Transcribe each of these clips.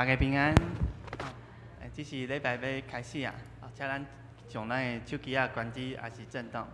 大家平安。這是禮拜欲開始啊，請咱將咱的手機仔關機，抑是震動。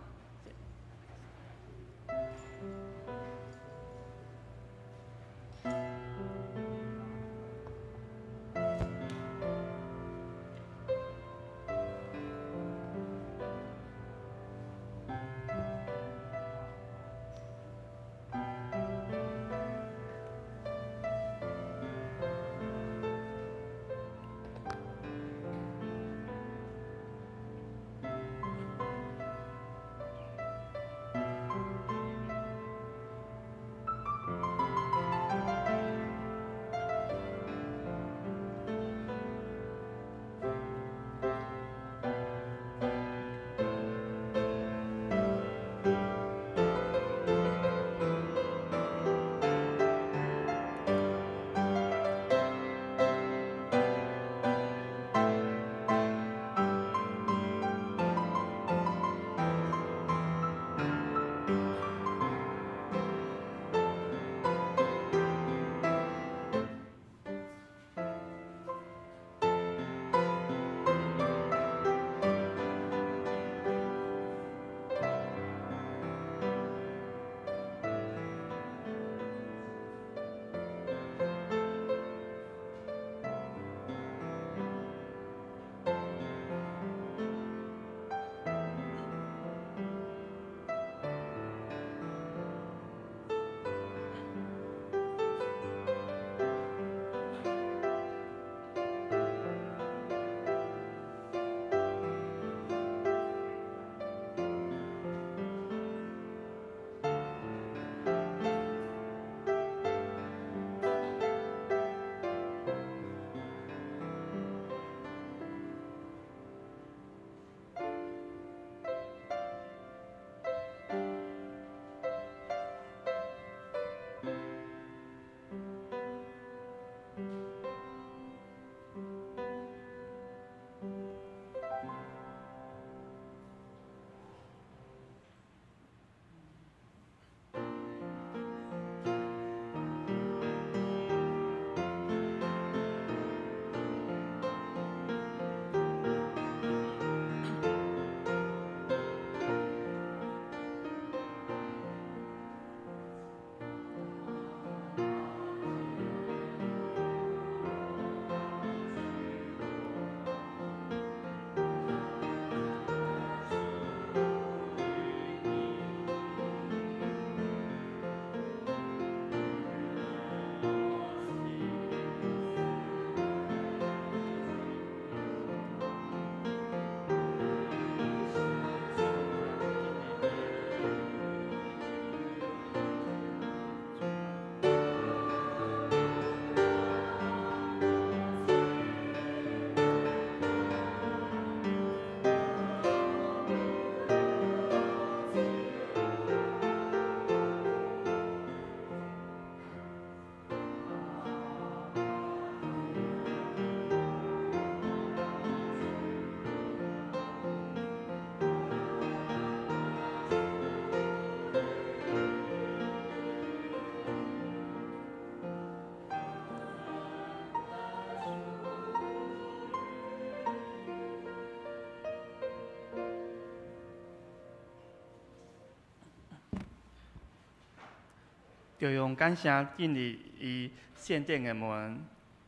著用感謝進入伊聖殿的門，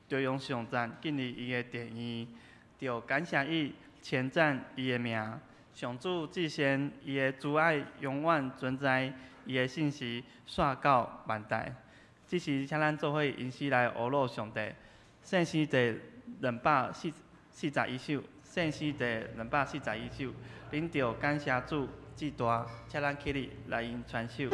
著用頌讚進入伊的殿院，著感謝伊，稱讚伊的名。上主至善，伊的慈愛永遠存在，伊的信實紲到萬代。這時，請咱做伙吟詩來呵咾上帝。聖詩第241首，聖詩第241首，恁著感謝主至大，請咱起立來用傳首。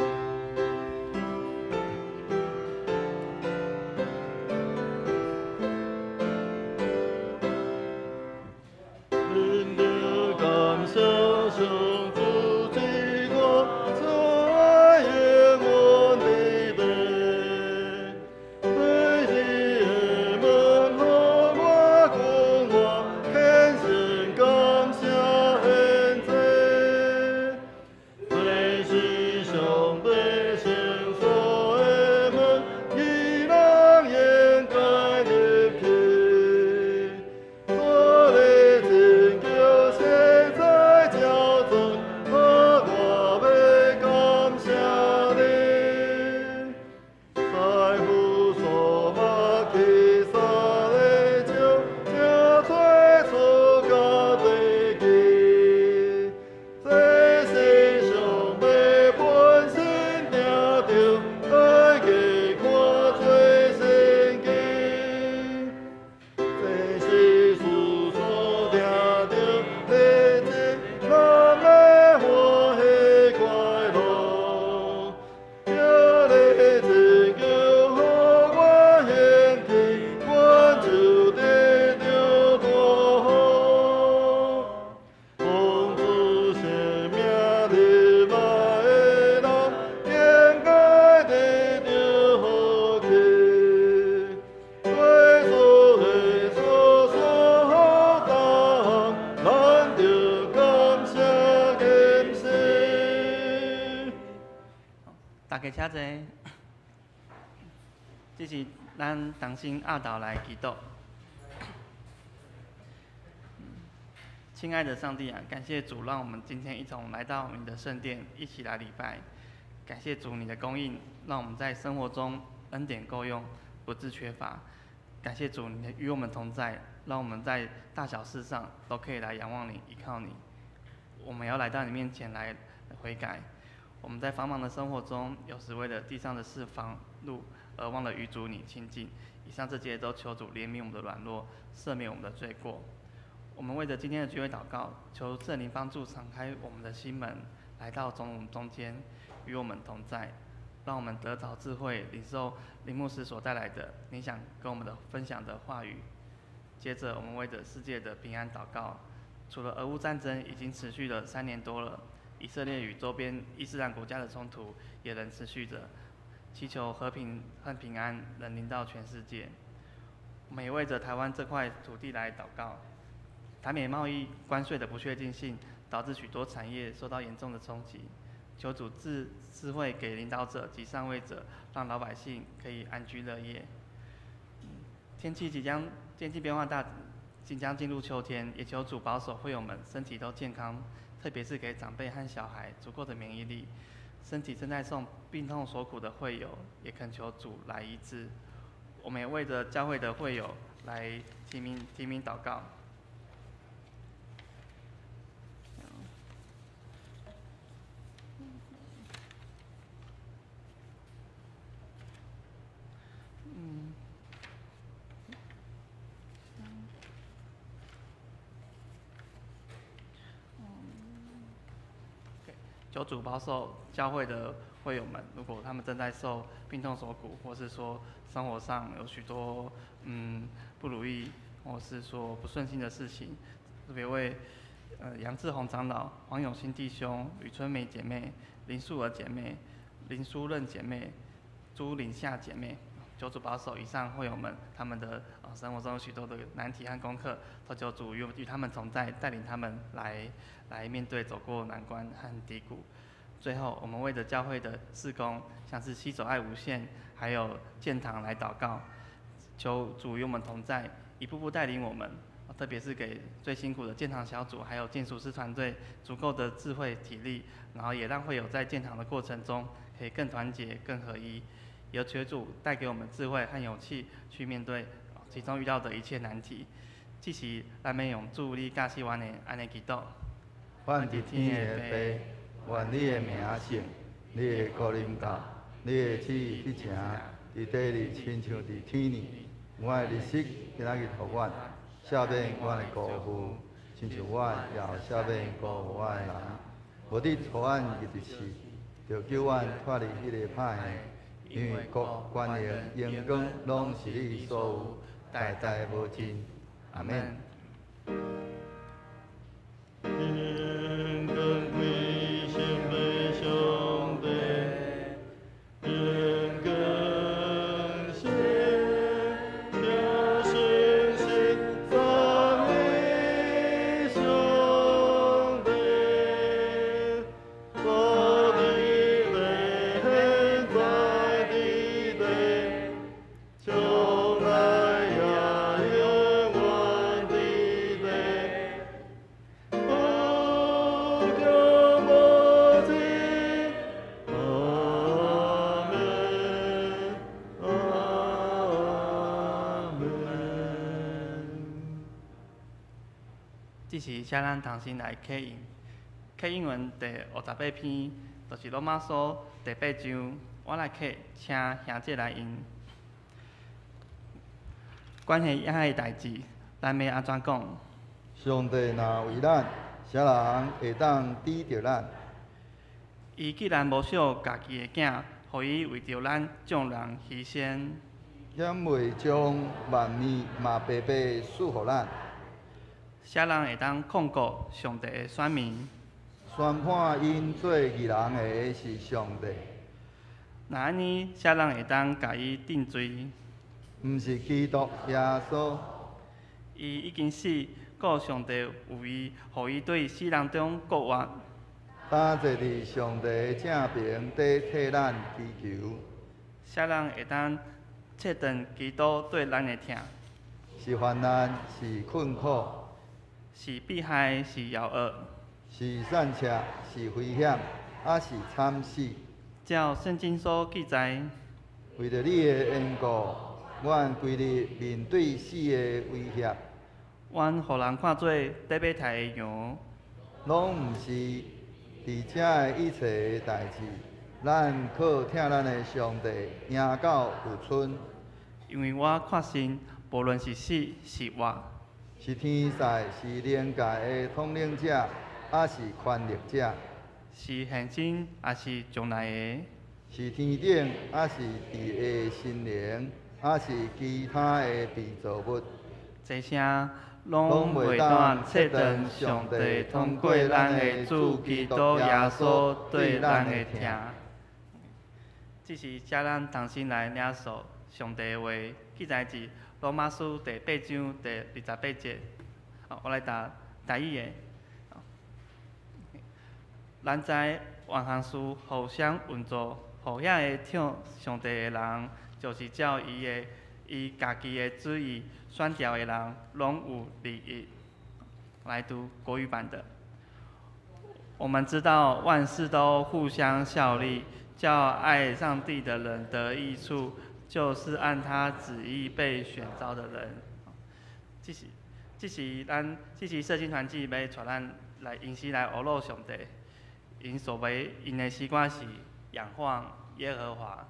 上帝聖所的門，伊人應該入去。家請坐。這是咱同心阿導來祈禱。親愛的上帝啊，感謝主，讓我們今天一同來到你的聖殿，一起來禮拜。感謝主你的供應，讓我們在生活中恩典夠用，不致缺乏。感謝主你與我們同在，讓我們在大小事上都可以來仰望你、依靠你。我們要來到你面前來悔改。我們在繁忙的生活中，有時為了地上的事忙碌而忘了與主你親近。以上這些都求主憐憫我們的軟弱，赦免我們的罪過。我們為着今天的聚會禱告，求聖靈幫助敞開我們的心門，來到從我們中間，與我們同在，讓我們得着智慧，領受林牧師所帶來的你想跟我們的分享的話語。接着，我們為着世界的平安禱告。除了俄烏戰爭已經持續了3年多了，以色列與周邊伊斯蘭國家的衝突也仍持續着，祈求和平和平安能臨到全世界。我們也為着台灣這塊土地來禱告。台美貿易關稅的不確定性，導致許多產業受到嚴重的衝擊。求主智慧給領導者及上位者，讓老百姓可以安居樂業。天氣變化大，即將進入秋天，也求主保守會友們身體都健康，特別是給長輩和小孩足夠的免疫力。身體正在受病痛所苦的會友，也懇求主來醫治。我們也為着教會的會友來提名禱告。求主保守教會的會友們，如果他們正在受病痛所苦，或是說生活上有許多不如意，或是說不順心的事情，特別為楊志宏長老、黃永新弟兄、呂春梅姐妹、林素娥姐妹、林淑潤姐妹、朱林夏姐妹，求主保守以上會友們，他們的生活中有許多的難題和功課，都求主與他們同在，帶領他們來面對走過難關和低谷。最後，我們為着教會的事工，像是攜手愛無限，還有建堂來禱告，求主與我們同在，一步步帶領我們，特別是給最辛苦的建堂小組，還有建築師團隊足夠的智慧體力，然後也讓會友在建堂的過程中可以更團結、更合一。也求主帶給我們智慧和勇氣去面對其中遇到的一切難題。這是咱們用主你教示阮的按呢祈禱。阮佇天的父，願你的名聖，你的國臨到，你的旨意去成，佇地裡親像佇天爾。阮的日食今仔日予阮，赦免阮的辜負，親像阮也赦免辜負阮的人。無得予阮入試，著救阮脫離彼个歹的。因為國、權能、榮光，攏是你所有，代代無盡。阿們。榮光歸聖的上帝，榮光聖聽信實讚美上帝，昨佇地，現在佇地，將來也永遠佇地。無窮無盡，阿們，阿們。這時，請咱同心來啟應。啟應文第58篇，就是羅馬書第八章。我來啟，請兄弟來引。關係遐个代誌，咱欲按怎講？上帝若為咱，啥人會當抵著咱？伊既然無惜家己的囝，予伊為著咱眾人犧牲，敢袂將萬物嘛白白賜予咱？啥人會當控告上帝的選民？宣判𪜶做義人的是上帝。若按呢，啥人會當共伊定罪？毋是基督耶穌。伊已經死，閣上帝有伊，予伊對死人中復活。擔坐佇上帝正爿佇替咱祈求。啥人會當切斷基督對咱的疼？是患難，是困苦，是迫害，是枵餓？是散赤，是危險，抑是慘死？照聖經所記載，為著你的緣故，阮規日面對死的威脅。阮予人看做得欲刣的羊。攏毋是，佇遮的一切代誌，咱靠疼咱的上帝贏到有賰。因為我確信，無論是死是活，是天使，是靈界的統領者，抑是權力者，是現今抑是將來的，是天頂，抑是地下神靈，抑是其他的被造物，這些攏袂當切斷上帝通過咱的主基督耶穌對咱的疼。這是請咱同心來領受上帝的話，記載佇羅馬書第八章第二十八節。我來讀台語的。咱知萬項事互相運作，予遐个疼上帝的人，就是照伊家己的旨意選召的人，攏有利益。來讀國語版的。我們知道萬事都互相效力，叫愛上帝的人得益處，就是按他旨意被選召的人。這是聖經團契欲帶咱來引時來學樂上帝。𪜶所謂𪜶的詩歌是仰望耶和華。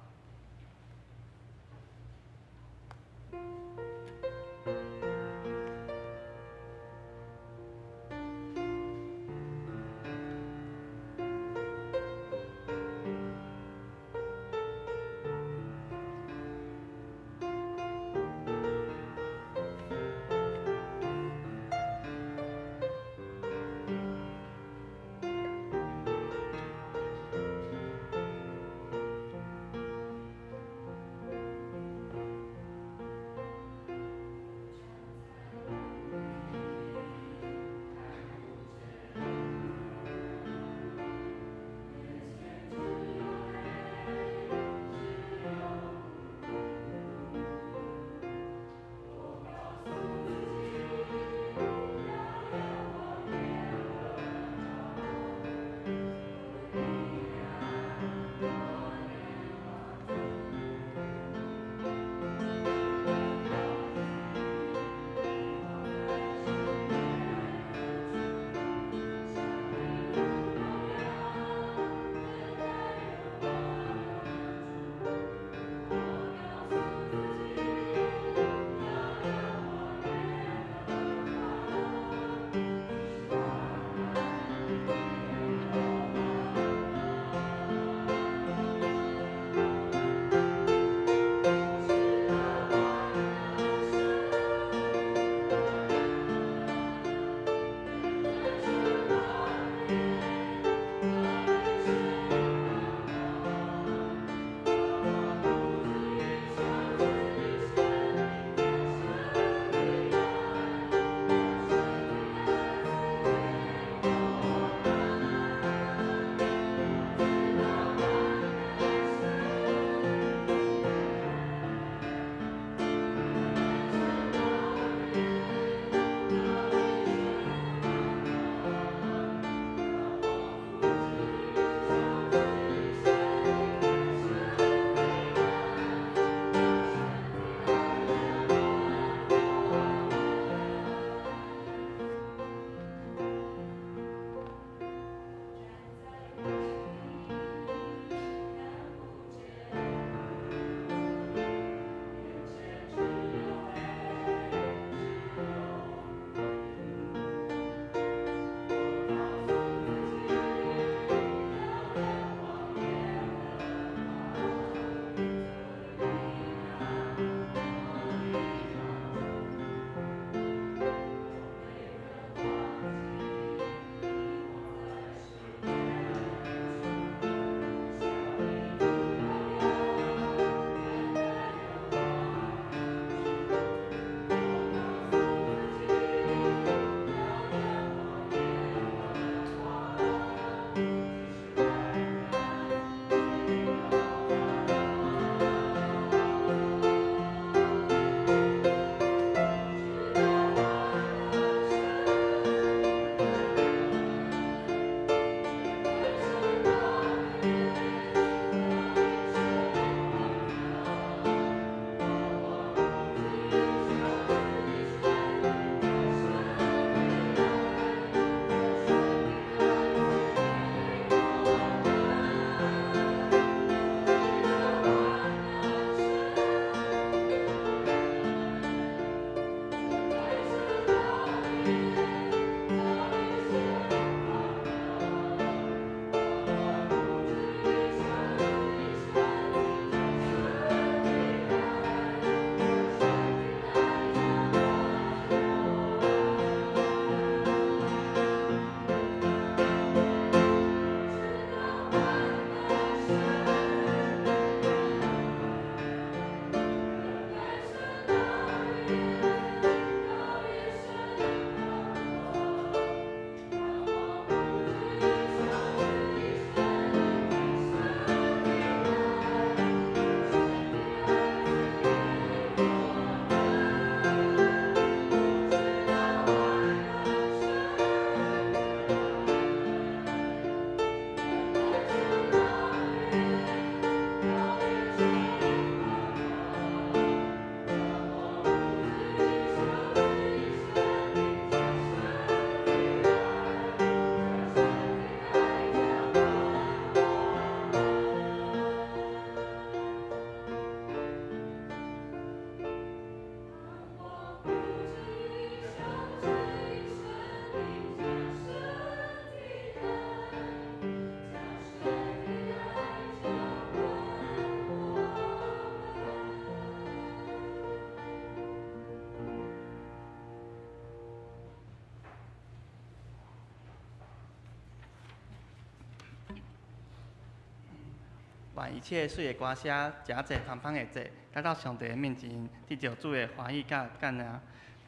願一切媠的歌聲、誠濟芳芳的祭，來到上帝的面前，得著主的歡喜佮悅納。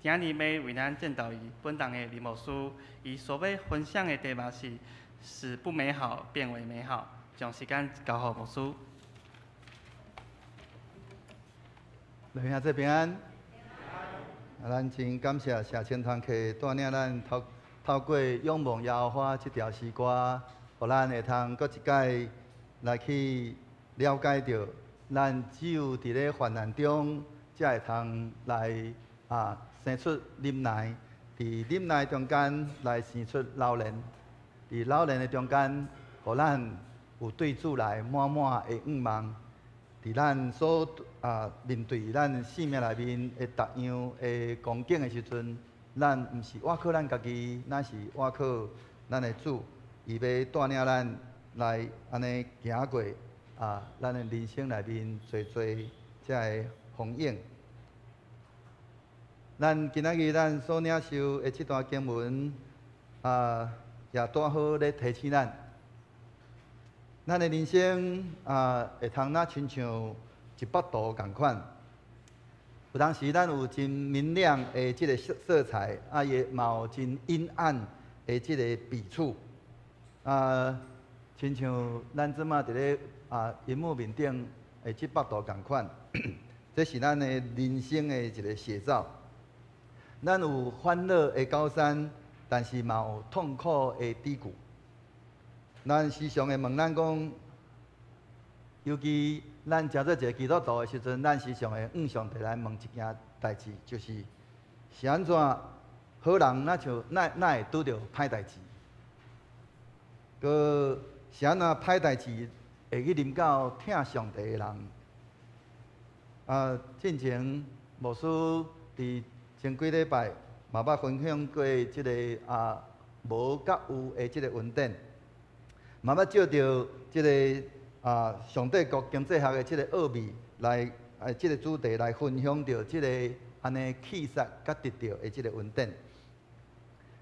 今日欲為咱證道伊本堂的林牧師，伊所欲分享的題目是“使不美好變為美好”。將時間交予牧師。弟兄姊妹平安。啊，咱真感謝社青團契帶領咱透透過《仰望耶和華》這條詩歌，予咱會通閣一擺來去了解著，咱只有佇咧患難中，才會通來生出忍耐，佇忍耐中間來生出老練，佇老練的中間，予咱有對主來滿滿的向望。佇咱所面對咱生命內面的逐樣的光景的時陣，咱毋是倚靠咱家己，咱是倚靠咱的主，伊欲帶領咱來按呢行過咱的人生內面濟濟遮个風湧。咱今仔日咱所領受的這段經文，也拄好咧提醒咱，咱的人生會通若親像一幅圖仝款。有當時咱有真明亮的這个色彩，也嘛有真陰暗的這个筆觸。親像咱這馬佇咧螢幕面頂的這幅圖仝款，這是咱的人生的一个寫照。咱有歡樂的高山，但是嘛有痛苦的低谷。咱時常會問咱講，尤其咱成做一个基督徒的時陣，咱時常會向上帝來問一件代誌，就是是按怎好人若像哪哪會拄著歹代誌？閣是按怎歹代誌會去臨到疼上帝的人？進前牧師佇前幾禮拜嘛捌分享過這个無佮有的這个恩典，嘛捌借著這个上帝國經濟學的這个奧秘來，這个主題來分享著這个按呢棄殺佮得著的這个恩典。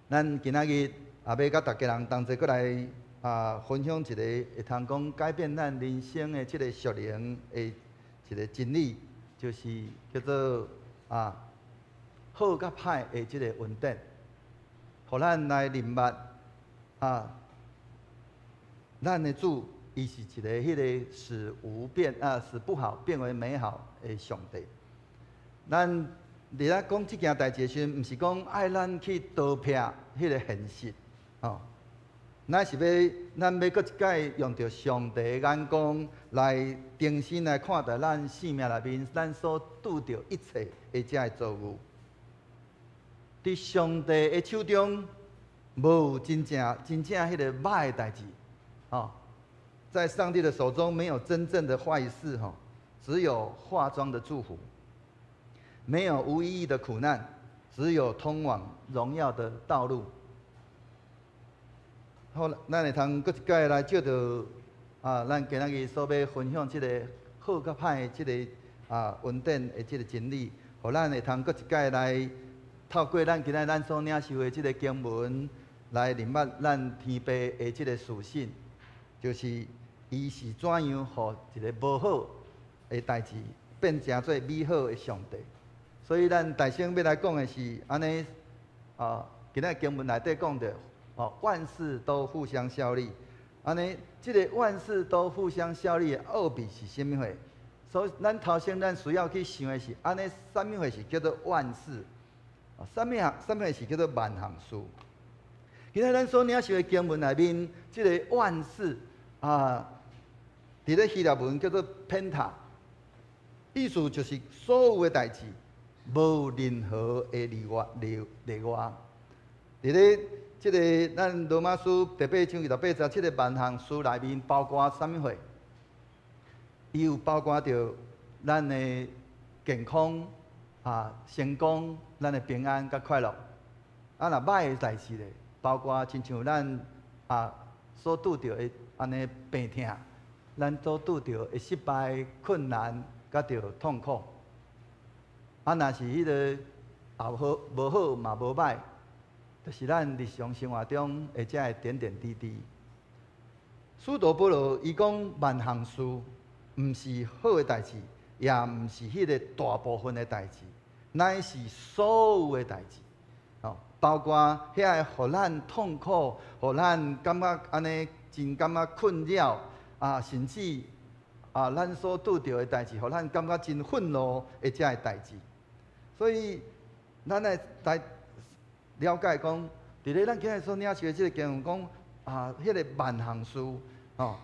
咱今仔日也欲佮逐家人同齊閣來分享一个會通講改變咱人生的這个屬靈的一个真理，就是叫做好佮歹的這个恩典，予咱來認捌咱的主伊是一个彼个使無變使不好變為美好的上帝。咱佇咧講這件代誌的時陣，毋是講愛咱去逃避彼个現實，吼。咱是欲，咱欲閣一擺用著上帝的眼光來重新來看待咱生命內面咱所拄著一切的這个遭遇。佇上帝的手中，無真正真正彼个歹的代誌，吼。在上帝的手中沒有真正的壞事，吼，只有化妝的祝福；沒有無意義的苦難，只有通往榮耀的道路。好，咱會通閣一擺來借著咱今仔日所欲分享這个好佮歹的這个恩典的這个真理，予咱會通閣一擺來透過咱今仔咱所領受的這个經文，來認捌咱天父的這个屬性，就是伊是怎樣予一个無好的代誌變成做美好的上帝。所以咱大聲欲來講的是按呢，今仔經文內底講著，哦，萬事都互相效力。按呢，這个萬事都互相效力的奧秘是啥物貨？所以咱頭先咱需要去想的是，按呢，啥物貨是叫做萬事？啥物項？啥物貨是叫做萬項事？今仔咱所領受的經文內面，這个萬事佇咧希臘文叫做 πάντα，意思就是所有的代誌，無任何的例外。例例外。佇咧這个咱羅馬書第八章28節，這个萬項事內面包括啥物貨？伊有包括著咱的健康、成功、咱的平安佮快樂。若歹的代誌咧，包括親像咱所拄著的按呢病痛，咱所拄著的失敗、困難，佮著痛苦。若是彼个也好無好嘛無歹，就是咱日常生活中的這个點點滴滴。使徒保羅伊講萬項事，毋是好的代誌，也毋是彼个大部分的代誌，乃是所有的代誌。哦，包括遐个予咱痛苦，予咱感覺按呢真感覺困擾啊，甚至啊，咱所拄著的代誌，予咱感覺真憤怒的這个代誌。所以，咱愛來了解講，佇咧咱今日所領受的這个經文講啊，彼个萬項事吼，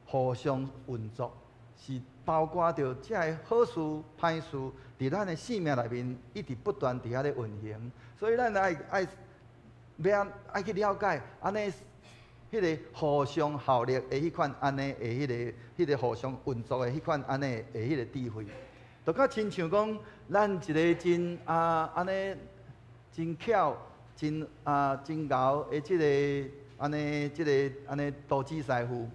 互相運作，是包括著這个好事、歹事，佇咱的生命內面一直不斷佇遐咧運行。所以咱愛愛欲愛去了解，按呢彼个互相效力的彼款按呢的彼个互相運作的彼款按呢的彼个智慧，就較親像講，咱一个真啊按呢真巧、真啊真𠢕的這个按呢這个按呢廚師師傅，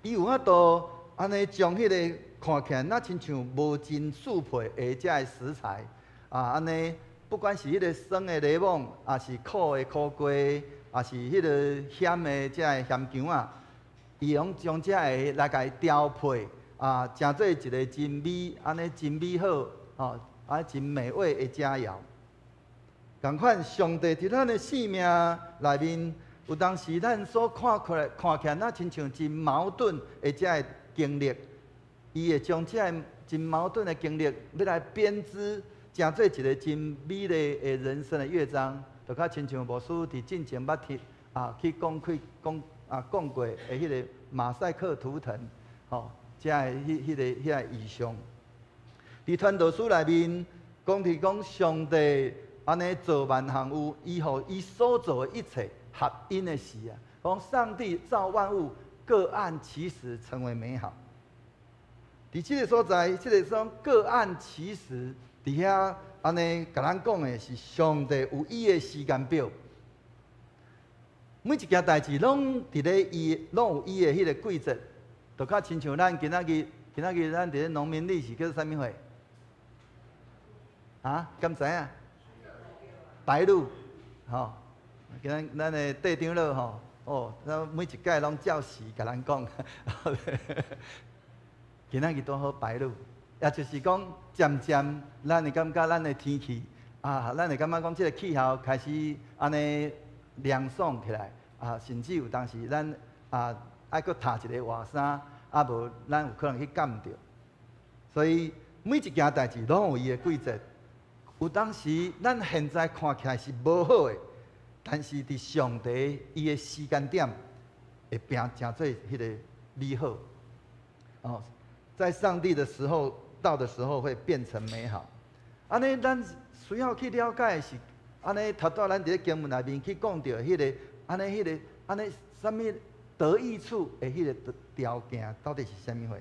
伊有法度按呢將彼个看起來若親像無真適配的這个食材啊，按呢不管是彼个酸的檸檬，抑是苦的苦瓜，抑是彼个鹹的這个鹹薑仔，伊攏將這个來共伊調配啊，成做一个真美、按呢真美好、吼啊真美味的佳肴。仝款，上帝佇咱的生命內面，有當時咱所看起來、看起來若親像真矛盾的這个經歷，伊會將這个真矛盾的經歷，欲來編織，成做一個真美麗的人生的樂章，就較親像牧師佇進前捌提啊去講開講啊講過的彼个馬賽克圖騰，吼，這个彼彼個彼个異象。佇傳道書內面講佇講上帝按呢造萬項有，伊予伊所造的一切合𪜶的時啊，講上帝造萬物，各按其時成為美好。佇這个所在，這个說各按其時，佇遐按呢共咱講的是上帝有伊的時間表，每一件代誌攏佇咧伊，攏有伊的彼个季節，就較親像咱今仔日，今仔日咱佇咧農民曆是叫做啥物貨？啊，敢知影？白露，吼，今仔咱的塊長老吼，哦，咱每一屆攏照時共咱講。今仔日拄好白露，也就是講，漸漸咱會感覺咱的天氣啊，咱會感覺講這个氣候開始按呢涼爽起來啊，甚至有當時咱啊愛閣罩一个外衫，啊無咱有可能去感著。所以每一件代誌攏有伊的季節。有當時咱現在看起來是無好的，但是佇上帝伊的時間點會變成做彼个美好。哦，在上帝的時候到的時候會變成美好。按呢，咱需要去了解的是，按呢，頭拄咱佇咧經文內面去講著彼个，按呢，彼个，按呢，啥物得益處的彼个條件到底是啥物貨？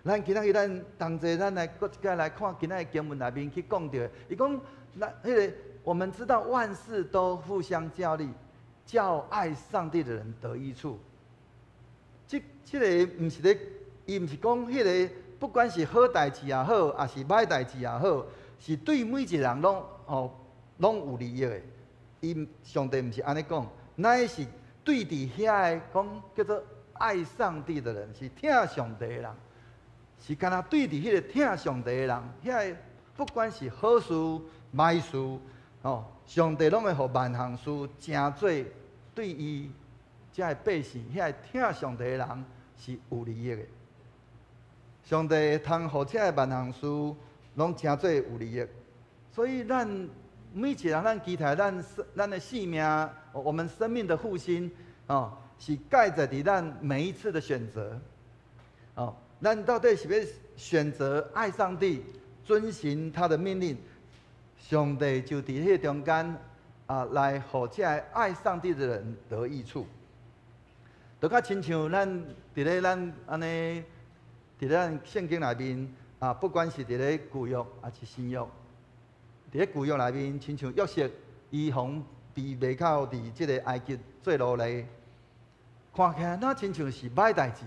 咱今仔日咱同齊咱來閣一擺來看今仔日經文內面去講著，伊講咱彼个我們知道萬事都互相效力，叫愛上帝的人得益處。這這个毋是咧，伊毋是講彼个，不管是好代誌也好，抑是歹代誌也好，是對每一個人攏吼攏有利益的。伊上帝毋是按呢講，乃是對佇遐个講叫做愛上帝的人，是疼上帝的人。是干焦對佇彼个疼上帝的人，遐个不管是好事、歹事，吼，上帝攏會予萬項事成做對伊這个百姓，遐个疼上帝的人是有利益的。上帝會通予這个萬項事攏成做有利益，所以咱每一個人，咱期待咱咱的性命，我們生命的復興，哦，是蓋在佇咱每一次的選擇，哦。咱到底是欲選擇愛上帝、遵行他的命令？上帝就佇彼個中間啊，來予這个愛上帝的人得益處。就較親像咱佇咧咱按呢，佇咱聖經內面啊，不管是佇咧舊約抑是新約，佇咧舊約內面，親像約瑟，伊予人被賣到佇這個埃及做奴隸，看起來若親像是歹代誌，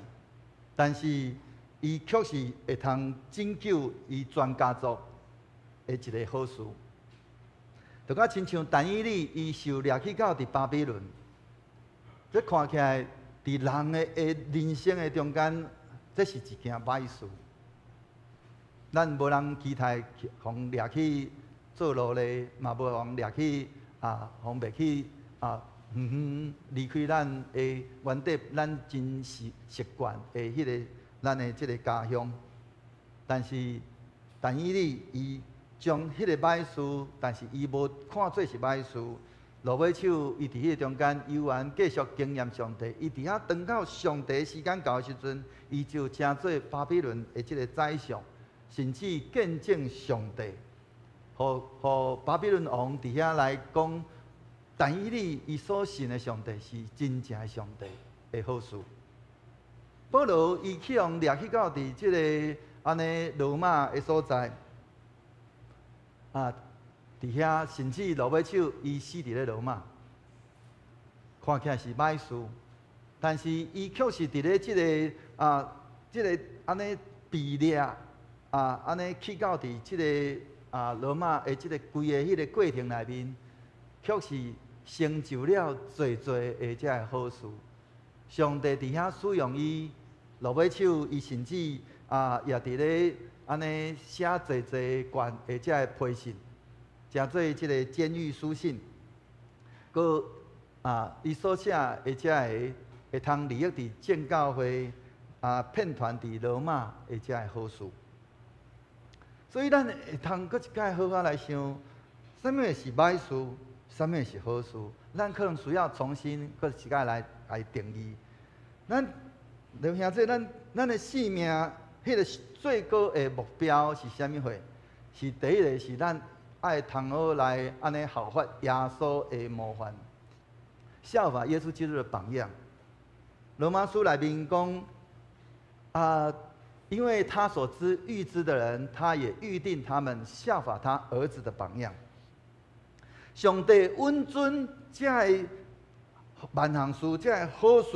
但是伊卻是會通拯救伊全家族的一个好事。就較親像但以理，伊受掠去到佇巴比倫，這看起來佇人的人生的中間，這是一件歹事。咱無人期待予人掠去做奴隸，嘛無人掠去啊，予人去啊，遠遠離開咱的原底，咱真習慣的彼个咱的這个家鄉。但是但以理伊將彼个歹事，但是伊無看做是歹事。落尾手，伊佇彼个中間猶原繼續經驗上帝。伊佇遐等到上帝時間到的時陣，伊就成做巴比倫的這个宰相，甚至見證上帝，予巴比倫王佇遐來講，但以理伊所信的上帝是真正的上帝的好事。保羅伊去予掠去到佇這个按呢羅馬的所在，啊，佇遐甚至落尾手，伊死佇咧羅馬，看起來是歹事，但是伊卻是佇咧這个啊，這个按呢被掠啊，按呢去到佇這个啊羅馬的這个規个彼个過程內面，卻是成就了濟濟的這个好事。上帝佇遐使用伊，落尾手，伊甚至啊也佇咧按呢寫濟濟卷的這个批信，成做這个監獄書信，閣啊，伊所寫的這个會通利益佇正教會啊，遍傳佇羅馬的這个好事。所以咱會通閣一擺好好來想，啥物是歹事，啥物是好事？咱可能需要重新閣一擺來定義。咱劉兄弟，咱的生命，彼个最高的目標是啥物貨？是第一个是咱愛通好來按呢效法耶穌的模範，效法耶穌基督的榜樣。羅馬書內面講啊，因為他所知預知的人，他也預定他們效法他兒子的榜樣。上帝允准這个萬項事、這个好事、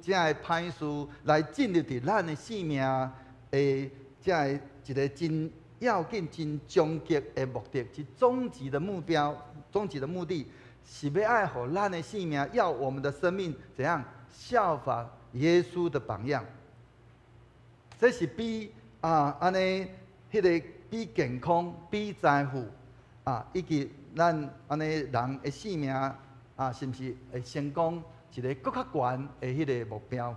這个歹事來進入佇咱的生命的這个一个真要緊、真終極的目的，是終極的目標、終極的目的，是欲愛予咱的生命，要我們的生命怎樣效法耶穌的榜樣。這是比啊按呢，彼个比健康、比財富啊，以及咱按呢人的生命啊，是毋是會成功一个閣較懸的彼个目標？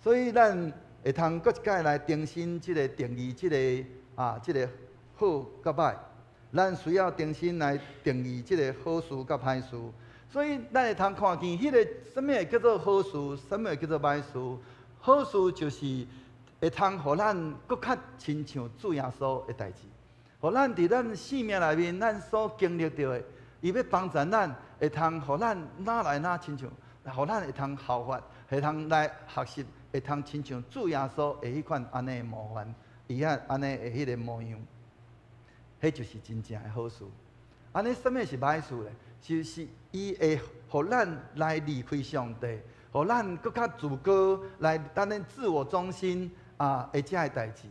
所以咱會通閣一擺來重新這个定義，這个啊，這个好佮歹。咱需要重新來定義這个好事佮歹事。所以咱會通看見彼个啥物會叫做好事，啥物會叫做歹事。好事就是會通予咱閣較親像主耶穌的代誌，予咱佇咱生命內面，咱所經歷著的，伊欲幫助咱，會通予咱愈來愈親像，予咱會通效法，會通來學習，會通親像主耶穌的彼款按呢模範，伊遐按呢的彼个模樣，彼就是真正的好事。按呢，啥物是歹事咧？就是伊會予咱來離開上帝，予咱閣較自高，來咱的自我中心啊，的這个代誌。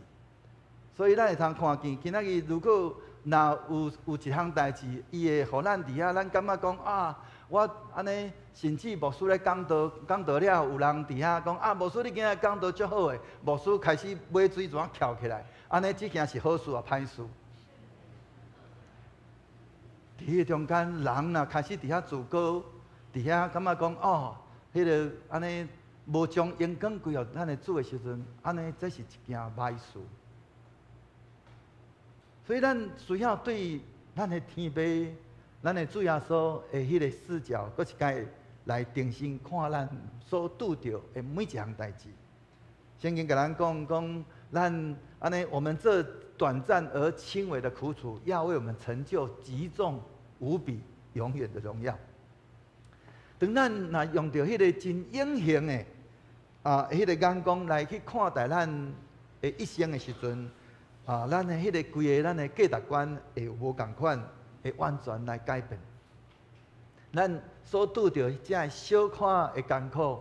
所以咱會通看見，今仔日如果若有一項代誌，伊會予咱佇遐，咱感覺講啊，我按呢，甚至牧師咧講道，講道了，有人佇遐講啊，牧師你今仔講道足好的，牧師開始尾椎怎翹起來，按呢這件是好事抑歹事？佇彼個中間，人若開始佇遐自高，佇遐感覺講哦，彼個按呢無將榮光歸予咱的主的時陣，按呢這是一件歹事。所以咱需要對咱的天父、咱的主耶穌的彼個視角，閣一擺來重新看咱所拄著的每一項代誌。聖經共咱講講，咱按呢，我們這短暫而輕微的苦楚，要為我們成就極重無比、永遠的榮耀。當咱若用著彼个真永恆的啊，彼个眼光來去看待咱的一生的時陣，啊，咱的彼个規个咱的價值觀會有無仝款，會完全來改變。咱所拄著這个小可的艱苦，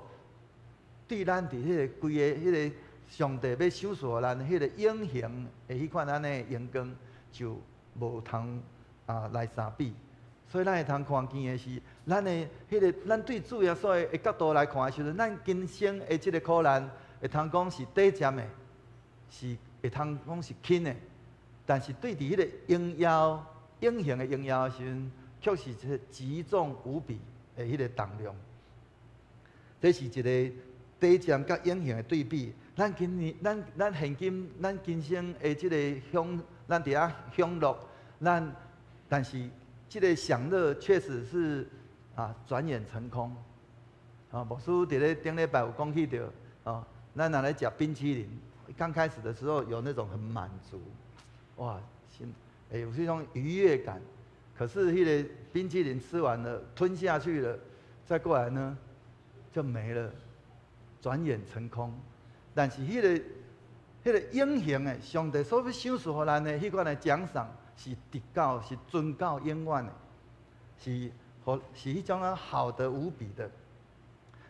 對咱佇彼个規个彼个上帝欲賞賜咱彼个永恆的彼款按呢榮光，就無通啊來相比。所以咱會通看見的是，咱的彼個，咱對主耶穌的角度來看的時陣，咱今生的這個苦難，會通講是短暫的，是會通講是輕的，但是對佇彼個榮耀、永恆的榮耀的時陣，卻是這極重無比的彼個重量。這是一個短暫佮永恆的對比。咱今年、咱現今、咱今生的這個享，咱佇遐享樂，咱但是這個享樂確實是啊，轉眼成空。啊，牧師佇咧頂禮拜有講起著，啊，咱若來食冰淇淋，剛開始的時候有那種很滿足，哇，心有這種愉悅感。可是彼個冰淇淋吃完了，吞下去了，再過來呢，就沒了，轉眼成空。但是彼個永恆的上帝所欲賞賜予咱的彼款的獎賞，是直到是存到永遠的，是予是彼種啊好得無比的。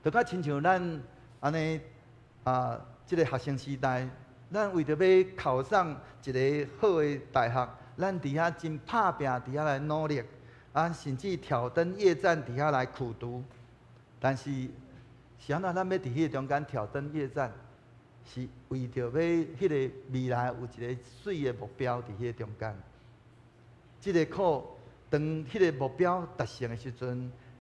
就較親像咱按呢啊，這個學生時代，咱為著欲考上一个好的大學，咱佇遐真拍拚，佇遐來努力，啊，甚至挑燈夜戰佇遐來苦讀。但是，是按怎咱欲佇彼個中間挑燈夜戰，是為著欲彼個未來有一个媠的目標佇彼個中間。這个苦，當彼個目標達成的時陣，